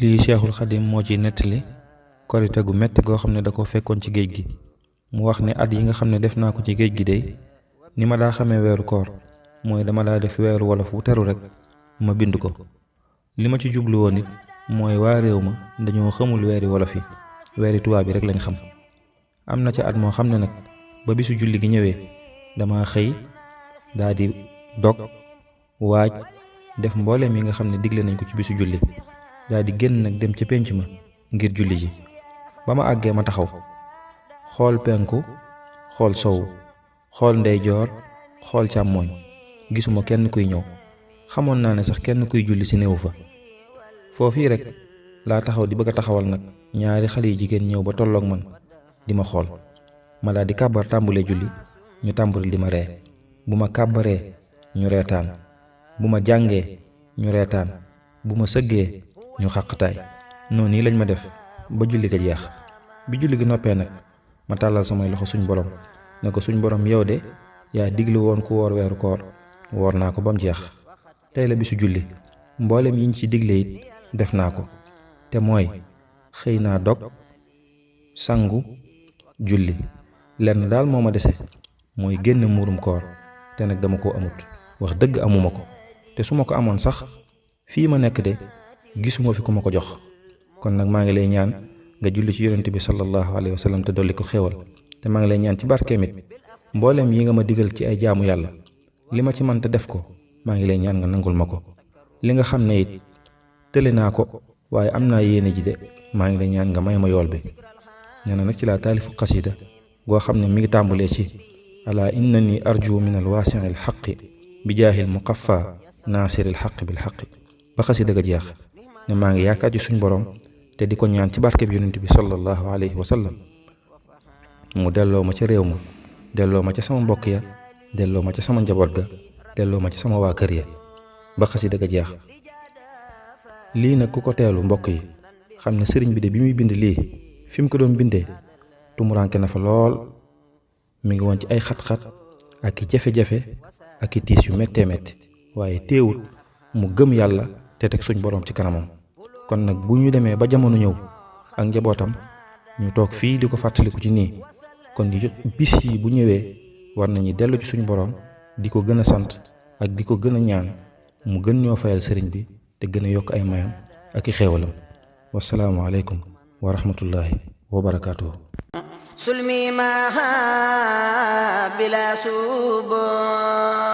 lii Cheikhul Khadim moo ci nettali korite gu metti goo xam ne da ko fekkoon ci géej gi. mu wax ne at yi nga xam ne def naa ko ci géej gi de ni ma daa xamee weeru koor mooy dama daa def weeru wolof wu teru rek ma bind ko. li ma ci jublu woon it mooy waa réew ma dañoo xamul weeri wolof yi weeri tubaab bi rek lañ xam. am na ca at moo xam ne nag ba bisu julli gi ñëwee dama xëy daa di dog waaj def mbooleem yi nga xam ne digle nañ ko ci bisu julli daa di génn nag dem ca pénc ma ngir julli ji. ba ma àggee ma taxaw xool penku xool sowu xool ndeyjoor xool càmmooñ gisuma kenn kuy ñëw. xamoon naa ne sax kenn kuy julli si néewu fa. foofii rek laa taxaw di bëgg a taxawal nag ñaari xale yu jigéen ñëw ba tolloog man di ma xool. ma daal di kàbbar tàmbulee julli ñu tàmbali di ma ree. bu ma kàbbaree ñu reetaan, bu ma jàngee ñu reetaan, bu ma sëggee ñu xàqtaay. noonu yi lañ ma def ba julli ga jeex. bi julli gi noppee nag ma tàllal samay loxo suñ borom ne ko suñ borom yow de yaa diglu woon ku woor weeru koor woor naa ko ba mu jeex. tey la bisu julli mboolem yiñ ci digle it def naa ko te mooy xëy naa dog sangu julli. lenn daal moo ma dese mooy génn muurum koor te nag dama koo amut. wax dëgg amuma ko te su ma ko amoon sax fii ma nekk de gisuma fi ku ma ko jox. kon nag maa ngi lay ñaan nga julli ci yonent bi sallallahu alayhi wa sallam te dolli ko xéewal. te maa ngi lay ñaan ci barkeem it mboolem yi nga ma digal ci ay jaamu yàlla li ma ci mën te def ko maa ngi lay ñaan nga nangul ma ko. li nga xam ne it tële naa ko waaye am naa yéene ji de maa ngi lay ñaan nga may ma yool bi. nee na nag ci laa taalifu xasida goo xam ne mi ngi tàmbulee ci ala innani arju min al waasi'i al xaqi bi jaahil muqaffa naasiril xaqi bil xaqi ba xasida ga jeex. ne maa ngi yaakaar ci suñ borom te di ko ñaan ci barkeb yonent bi sallallahu alayhi wa sallam mu delloo ma ca réew ma, delloo ma ca sama mbokk ya, delloo ma ca sama njaboot ga, delloo ma ca sama waa kër ya ba xasida ga jeex. lii nag ku ko teelu mbokk yi xam ne sëriñ bi de bi muy bind lii fi mu ko doon bindee tumuranke na fa lool. mi ngi woon ci ay xat-xat ak i jafe-jafe ak i tiis yu méttee métti waaye teewul mu gëm yàlla te teg suñ borom ci kanamam. kon nag bu ñu demee ba jamono ñëw ak njabootam ñu toog fii di ko fàttaliku ci nii kon bis yi bu ñëwee war nañu dellu ci suñ borom di ko gën a sant ak di ko gën a ñaan mu gën ñoo fayal sëriñ bi te gën a yokk ay mayam ak i xéewalam. wasalaamu aleykum wa rahmatullahi wa barakaatuhu. sulmi maha bila subo